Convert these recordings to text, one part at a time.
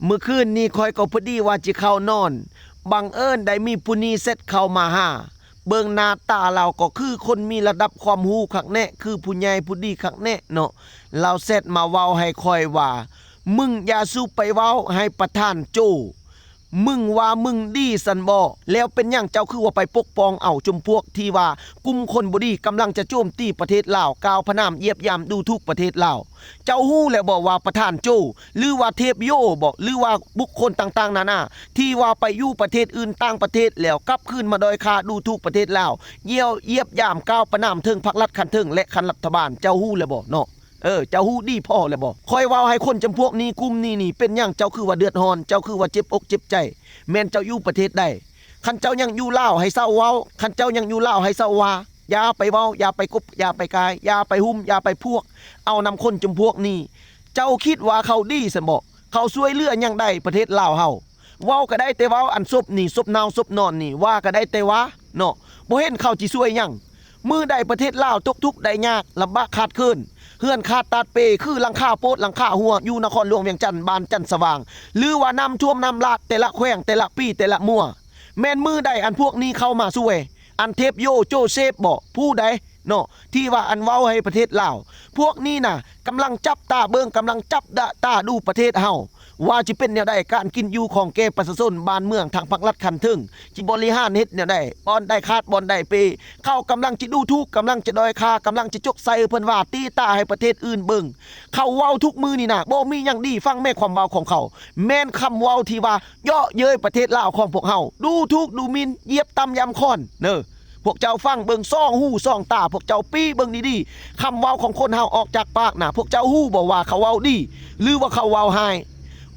ມື້ຄືນນີ້ຂ້ອຍກໍພໍດີວ່າຊິເຂົ້ານອນ, ບັງເອີນໄດ້ມີຜູ້ນີ້ແຊັດເຂົ້າມາຫາ. ເບິ່ງໜ້າຕາລາວກໍຄືຄົນມີລະດັບຄວາມຮູ້ຄັກແນ່, ຄືຜູ້ໃຫຍ່ຜູ້ດີຄັກແນ່ເນາະ. ລາວແຊັດມາເວົ້າໃຫ້ຂ້ອຍວ່າ, ມຶງຢ່າສູ່ໄປເວົ້າໃຫ້ປະທານໂຈ. ມຶງວ່າມຶງດີຊັ້ນບໍ? ແລ້ວເປັນຫຍັງເຈົ້າຄືວ່າໄປປົກປ້ອງເອົາຈຸມພວກທີ່ວ່າກຸ່ມຄົນບໍ່ດີກຳລັງຈະໂຈມຕີປະເທດລາວ, ກ່າວປະນາມ, ຢຽບຢາມ, ດູຖູກປະເທດລາວ? ເຈົ້າຮູ້ແລ້ວບໍວ່າປະທານໂຈ ຫຼືວ່າເທບໂຍບໍ ຫຼືວ່າບຸກຄົນຕ່າງໆນານາ ທີ່ວ່າໄປຢູ່ປະເທດອື່ນຕ່າງປະເທດ ແລ້ວກັບຄືນມາດ້ອຍຄ່າດູຖູກປະເທດລາວ, ຢຽວຢຽບຢາມ, ກ່າວປະນາມເຖິງພັກລັດຂັ້ນເທິງ ແລະ ຂັ້ນລັດຖະບານ? ເຈົ້າຮູ້ແລ້ວບໍເນາະ? ເອີ ເຈົ້າຮູ້ດີພໍແລ້ວບໍ? ຂ້ອຍເວົ້າໃຫ້ຄົນຈຳພວກນີ້ ກຸ່ມນີ້ນີ້ ເປັນຫຍັງເຈົ້າຄືວ່າເດືອດຮ້ອນ? ເຈົ້າຄືວ່າເຈັບອົກເຈັບໃຈ? ແມ່ນເຈົ້າຢູ່ປະເທດໃດ? ຄັນເຈົ້າຍັງຢູ່ລາວໃຫ້ເຊົາເວົ້າ, ຄັນເຈົ້າຍັງຢູ່ລາວໃຫ້ເຊົາວ່າ. ຢ່າໄປເວົ້າ, ຢ່າໄປກົບ, ຢ່າໄປກາຍ, ຢ່າໄປຫຸ້ມ, ຢ່າໄປພວກເອົານຳຄົນຈຳພວກນີ້. ເຈົ້າຄິດວ່າເຂົາດີຊັ້ນບໍ? ເຂົາຊ່ວຍເຫຼືອຫຍັງໄດ້ປະເທດລາວເຮົາ? ເວົ້າກໍໄດ້ແຕ່ເວົ້າ, ອັນສົບນີ້, ສົບເນົ່າ, ສົບນອນນີ້, ວ່າກໍໄດ້ແຕ່ວ່າເນາະ, ບໍ່ເຫັນເຂົາຊິຊ່ວຍຫຍັງ. ມື້ໃດປະເທດລາວຕົກທຸກໄດ້ຍາກ, ລຳບາກຂາດເຂີນ, ເຮືອນຂາດຕາດເປ, ຄືຫຼັງຄາໂປດ, ຫຼັງຄາຮົ່ວ, ຢູ່ນະຄອນຫຼວງວຽງຈັນ, ບ້ານຈັນສະຫວ່າງ, ຫຼືວ່ານ້ຳຖ້ວມ, ນ້ຳຫຼາກ, ແຕ່ລະແຂວງ, ແຕ່ລະປີ້, ແຕ່ລະມົ້ວ, ແມ່ນມື້ໃດອັນພວກນີ້ເຂົ້າມາຊ່ວຍ? ອັນເທບໂຍ, ໂຈເຊບບໍ? ຜູ້ໃດເນາະ ທີ່ວ່າອັນເວົ້າໃຫ້ປະເທດລາວ? ພວກນີ້ນະ ກຳລັງຈັບຕາເບິ່ງ, ກຳລັງຈັບຕາດູປະເທດເຮົາ ວ່າຊິເປັນແນວໃດ, ການກິນຢູ່ຂອງແກ່ປະຊາຊົນ, ບ້ານເມືອງ, ທາງພັກລັດຂັ້ນເທິງ ຊິບໍລິຫານເຮັດແນວໃດ? ບ່ອນໃດຂາດ, ບ່ອນໃດເປ, ເຂົາກຳລັງຈະດູຖູກ, ກຳລັງຈະດ້ອຍຄ່າ, ກຳລັງຈະຈົກໃສ່ເພິ່ນວ່າ, ຕີຕາໃຫ້ປະເທດອື່ນເບິ່ງ. ເຂົາເວົ້າທຸກມື້ນີ້ນະ ບໍ່ມີຫຍັງດີ. ຟັງແມ້ຄວາມເວົ້າຂອງເຂົາ, ແມ່ນຄຳເວົ້າທີ່ວ່າເຍາະເຍີ້ຍປະເທດລາວຂອງພວກເຮົາ, ດູຖູກດູໝິ່ນ, ຢຽບຕຳຢຳຄ້ອນເນີ. ພວກເຈົ້າຟັງເບິ່ງສອງຫູສອງຕາ, ພວກເຈົ້າປີ້ເບິ່ງດີໆ. ຄຳເວົ້າຂອງຄົນເຮົາອອກຈາກປາກນະ, ພວກເຈົ້າຮູ້ບໍ່ວ່າເຂົາເວົ້າດີ ຫຼືວ່າເຂົາເວົ້າຮ້າຍ?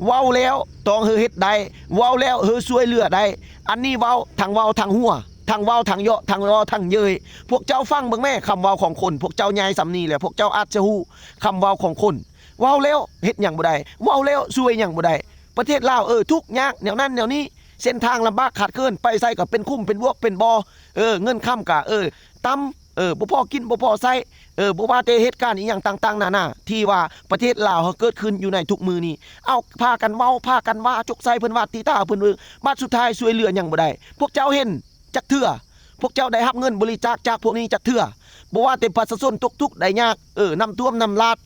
ເວົ້າແລ້ວຕ້ອງເຮີເຮັດໄດ້, ເວົ້າແລ້ວເຮີຊ່ວຍເຫຼືອໄດ້. ອັນນີ້ເວົ້າທັງເວົ້າທັງຫົວ, ທັງເວົ້າທັງເຍາະ, ທັງເວົ້າທັງເຍີ້ຍ. ພວກເຈົ້າຟັງເບິ່ງແມ້ຄຳເວົ້າຂອງຄົນ. ພວກເຈົ້າໃຫຍ່ສ່ຳນີ້ແລ້ວ, ພວກເຈົ້າອາດຈະຮູ້ຄຳເວົ້າຂອງຄົນ. ເວົ້າແລ້ວເຮັດຫຍັງບໍ່ໄດ້, ເວົ້າແລ້ວຊ່ວຍຫຍັງບໍ່ໄດ້. ປະເທດລາວ ເອີ ທຸກຍາກແນວນັ້ນແນວນີ້, ເສັ້ນທາງລຳບາກຂາດເຂີນ, ໄປໃສກໍເປັນຂຸມເປັນບວກເປັນບໍ່, ເອີ ເງິນຄຳກະ ເອີ ຕ່ຳ, ເອີ ບໍ່ພໍກິນບໍ່ພໍໃຊ້, ເອີ ບໍ່ວ່າແຕ່ເຫດການອີ່ຫຍັງຕ່າງໆນານາ ທີ່ວ່າປະເທດລາວເຮົາເກີດຂຶ້ນຢູ່ໃນທຸກມື້ນີ້. ເອົາ ພາກັນເວົ້າ, ພາກັນວ່າ, ຈົກໃສ່ເພິ່ນວ່າ, ຕີຕາເພິ່ນເບິ່ງ, ບັດສຸດທ້າຍຊ່ວຍເຫຼືອຫຍັງບໍ່ໄດ້. ພວກເຈົ້າເຫັນຈັກເທື່ອ? ພວກເຈົ້າໄດ້ຮັບເງິນບໍລິຈາກຈາກພວກນີ້ຈັກເທື່ອ? ບໍ່ວ່າແຕ່ປະຊາຊົນຕົກທຸກໄດ້ຍາກ, ເອີ ນ້ຳຖ້ວມນ້ຳຫຼາກ,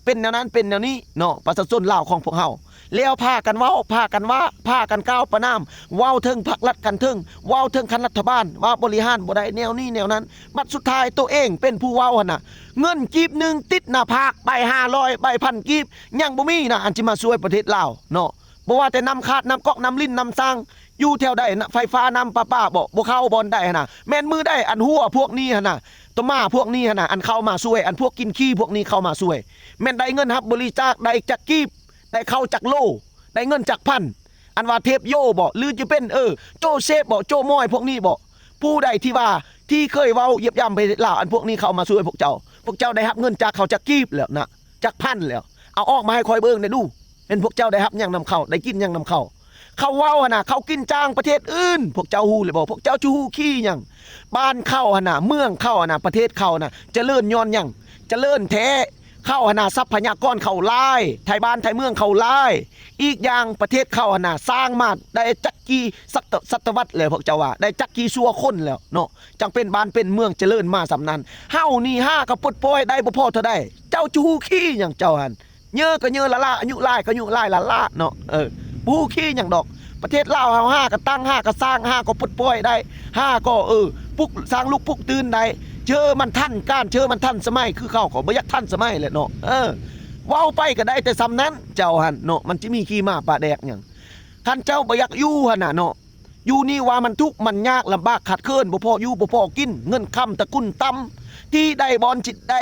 ເປັນແນວນັ້ນເປັນແນວນີ້ເນາະ, ປະຊາຊົນລາວຂອງພວກເຮົາ. ແລ້ວພາກັນເວົ້າ, ພາກັນວ່າ, ພາກັນກ່າວປະນາມ, ເວົ້າເຖິງພັກລັດຂັ້ນເທິງ, ເວົ້າເຖິງຂັ້ນລັດຖະບານ ວ່າບໍລິຫານບໍ່ໄດ້ແນວນີ້ແນວນັ້ນ. ບັດສຸດທ້າຍໂຕເອງເປັນຜູ້ເວົ້າຫັ້ນນະ, ເງິນກີບໜຶ່ງຕິດໜ້າຜາກ, ໃບຫ້າຮ້ອຍ, ໃບພັນກີບ ຍັງບໍ່ມີນະ ອັນຊິມາຊ່ວຍປະເທດລາວເນາະ. ບໍ່ວ່າແຕ່ນ້ຳຂາດ, ນ້ຳກອກ, ນ້ຳລິນ, ນ້ຳສ້າງ, ຢູ່ແຖວໃດນະ, ໄຟຟ້າ, ນ້ຳປະປາບໍ, ບໍ່ເຂົ້າບ່ອນໃດຫັ້ນນະ. ແມ່ນມື້ໃດອັນຫົວພວກນີ້ຫັ້ນນະ, ຕະໝາພວກນີ້ຫັ້ນນະ, ອັນເຂົ້າມາຊ່ວຍ, ອັນພວກກິນຂີ້ພວກນີ້ເຂົ້າມາຊ່ວຍ, ແມ່ນໄດ້ເງິນຮັບບໍລິຈາກ, ໄດ້ຈັກກີບ, ໄດ້ເຂົ້າຈັກໂລ, ໄດ້ເງິນຈັກພັນ, ອັນວ່າເທບໂຍບໍ ຫຼືຈະເປັນ ເອີ ໂຈເຊບບໍ, ໂຈມອຍພວກນີ້ບໍ? ຜູ້ໃດທີ່ວ່າ ທີ່ເຄີຍເວົ້າຢຽບຢາມປະເທດລາວ, ອັນພວກນີ້ເຂົ້າມາຊ່ວຍພວກເຈົ້າ, ພວກເຈົ້າໄດ້ຮັບເງິນຈາກເຂົາຈັກກີບແລ້ວນະ, ຈັກພັນແລ້ວ? ເອົາອອກມາໃຫ້ຂ້ອຍເບິ່ງແດ່ດູ. ແມ່ນພວກເຈົ້າໄດ້ຮັບຫຍັງນຳເຂົາ, ໄດ້ກິນຫຍັງນຳເຂົາ? ເຂົາເວົ້າຫັ້ນນະ, ເຂົາກິນຈ້າງປະເທດອື່ນ, ພວກເຈົ້າຮູ້ແລ້ວບໍ່? ພວກເຈົ້າຈະຮູ້ຂີ້ຫຍັງ? ບ້ານເຂົາຫັ້ນນະ, ເມືອງເຂົາຫັ້ນນະ, ປະເທດເຂົານະ ຈະເລີນຍ້ອນຫຍັງ? ຈະເລີນແທ້. ເຂົາຫັ້ນນະ, ຊັບພະຍາກອນເຂົາຫຼາຍ, ໄທບ້ານໄທເມືອງເຂົາຫຼາຍ. ອີກຢ່າງປະເທດເຂົາຫັ້ນນະ, ສ້າງມາໄດ້ຈັກກີ່ສະຕະ ສະຕະວັດແລ້ວ, ພວກເຈົ້າວ່າໄດ້ຈັກກີ່ຊົ່ວຄົນແລ້ວເນາະ, ຈັ່ງເປັນບ້ານເປັນເມືອງຈະເລີນມາສ່ຳນັ້ນ. ເຮົານີ້ຫາກໍປົດປ່ອຍໄດ້ບໍ່ພໍເທົ່າໃດ. ເຈົ້າຈະຮູ້ຂີ້ຫຍັງເຈົ້າຫັ້ນ? ເຍີ້ກໍເຍີ້ລ້າໆ, ອາຍຸຫຼາຍກໍອາຍຸຫຼາຍລ້າໆເນາະ. ເອີ ບໍ່ຮູ້ຂີ້ຫຍັງດອກ. ປະເທດລາວເຮົາຫາກໍຕັ້ງ, ຫາກໍສ້າງ, ຫາກໍປົດປ່ອຍໄດ້, ຫາກໍ ເອີ ປຸກ ສ້າງລຸກປຸກຕື່ນໄດ້. ເຊີມັນທັນການ, ເຊີມັນທັນສະໄໝ, ຄືເຂົາກໍບໍ່ຢາກທັນສະໄໝແຫຼະເນາະ. ເອີ ເວົ້າໄປກໍໄດ້ແຕ່ສ່ຳນັ້ນ, ເຈົ້າຫັ້ນເນາະ, ມັນຈະມີຂີ້ໝາປາແດກຫຍັງ? ຄັນເຈົ້າບໍ່ຢາກຢູ່ຫັ້ນນະເນາະ, ຢູ່ນີ້ວ່າມັນທຸກມັນຍາກລຳບາກຂາດເຂີນ, ບໍ່ພໍຢູ່ບໍ່ພໍກິນ, ເງິນຄຳຕະກຸນຕ່ຳ, ທີ່ໃດບ່ອນຊິໄດ້,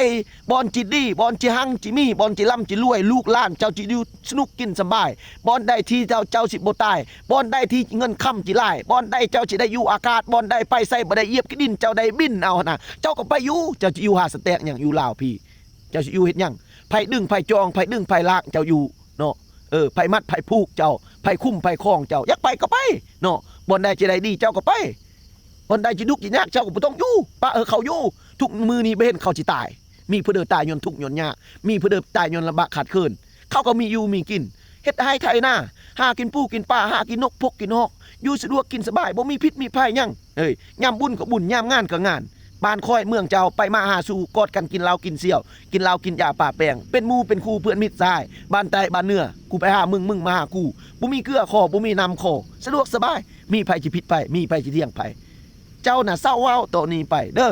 ບ່ອນຊິດີ, ບ່ອນຊິຮັ່ງຊິມີ, ບ່ອນຊິລ່ຳຊິລວຍ, ລູກຫຼານເຈົ້າຊິຢູ່ສະໜຸກກິນສະບາຍ, ບ່ອນໃດທີ່ເຈົ້າ, ເຈົ້າຊິບໍ່ຕາຍ, ບ່ອນໃດທີ່ເງິນຄຳຊິຫຼາຍ, ບ່ອນໃດເຈົ້າຊິໄດ້ຢູ່ອາກາດ, ບ່ອນໃດໄປໃສບໍ່ໄດ້ຢຽບຂີ້ດິນ, ເຈົ້າໄດ້ບິນເອົາຫັ້ນນະ, ເຈົ້າກໍໄປຢູ່. ເຈົ້າຊິຢູ່ຫາສະແຕັກຫຍັງ? ຢູ່ລາວພີ້ ເຈົ້າຊິຢູ່ເຮັດຫຍັງ? ໃຜດຶງໃຜຈອງ, ໃຜດຶງໃຜລາກເຈົ້າຢູ່ເນາະ. ເອີ ໃຜມັດໃຜຜູກເຈົ້າ, ໃຜຄຸ້ມໃຜຄອງເຈົ້າ, ຢາກໄປກໍໄປເນາະ. ບ່ອນໃດຊິໄດ້ດີເຈົ້າກໍໄປ, ບ່ອນໃດຊິທຸກຊິຍາກເຈົ້າກໍບໍ່ຕ້ອງຢູ່, ປະໃຫ້ເຂົາຢູ່. ທຸກມື້ນີ້ບໍ່ເຫັນເຂົາຊິຕາຍ, ມີຜູ້ໃດຕາຍຍ້ອນທຸກຍ້ອນຍາກ? ມີຜູ້ໃດຕາຍຍ້ອນລຳບາກຂາດເຂີນ? ເຂົາກໍມີຢູ່ມີກິນ. ເຮັດໄຮ່ໄຖນາ ຫາກິນປູກິນປາ ຫາກິນນົກພົກກິນຮອກ ຢູ່ສະດວກກິນສະບາຍ ບໍ່ມີພິດມີໄພຫຍັງ. ເອີຍ ຍາມບຸນກໍບຸນ ຍາມງານກໍງານ. ບ້ານຂ້ອຍເມືອງເຈົ້າ ໄປມາຫາສູ່ ກອດກັນກິນເຫຼົ້າກິນສ່ຽວ ກິນເຫຼົ້າກິນຢາປາແປ້ງ ເປັນໝູ່ເປັນຄູ່ເພື່ອນມິດສະຫາຍ ບ້ານໃຕ້ບ້ານເໜືອ ກູໄປຫາມຶງ ມຶງມາຫາກູ ບໍ່ມີເກືອຄໍ ບໍ່ມີນ້ຳຄໍ ສະດວກສະບາຍ ມີໃຜຊິຜິດໃຜ ມີໃຜຊິຖຽງໃຜ. ເຈົ້ານະເຊົາເວົ້າຕໍ່ນີ້ໄປເດີ.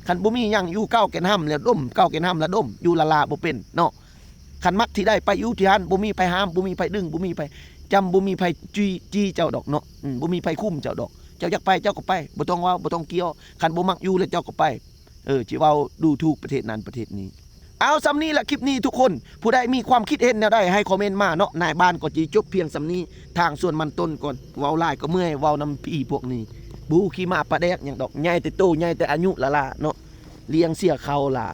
ຄັນບໍ່ມີຫຍັງ ຢູ່ເກົ້າແກ່ນຮ່ຳແລ້ວດົມ ເກົ້າແກ່ນຮ່ຳແລ້ວດົມ ຢູ່ລະລາບໍ່ເປັນເນາະ. ຄັນມັກທີ່ໃດໄປຢູ່ທີ່ຫັ້ນ ບໍ່ມີໃຜຫ້າມ ບໍ່ມີໃຜດຶງ ບໍ່ມີໃຜຈຳ ບໍ່ມີໃຜຈີ່ ຈີ່ເຈົ້າດອກເນາະ. ອືມ ບໍ່ມີໃຜຄຸມເຈົ້າດອກ. ເຈົ້າຢາກໄປເຈົ້າກໍໄປ ບໍ່ຕ້ອງເວົ້າ ບໍ່ຕ້ອງກ່ຽວ. ຄັນບໍ່ມັກຢູ່ແລ້ວເຈົ້າກໍໄປ. ເອີ ຊິເວົ້າດູຖູກປະເທດນັ້ນປະເທດນີ້. ເອົາ ສ່ຳນີ້ລະຄລິບນີ້ທຸກຄົນ ຜູ້ໃດມີຄວາມຄິດເຫັນແນວໃດໃຫ້ຄອມເມັນມາເນາະ. ນາຍບ້ານກໍຊິຈົບພຽງສ່ຳນີ້ ທາງສວນມັນຕົ້ນກ່ອນ. ເວົ້າຫຼາຍກໍເມື່ອຍ ເວົ້ານຳຜີພວກນີ້ ບໍ່ຮູ້ຂີ້ໝາປາແດກຫຍັງດອກ. ໃຫຍ່ແຕ່ໂຕ ໃຫຍ່ແຕ່ອາຍຸລະລາເນາະ ລ້ຽງເສຍເຂົາລະ.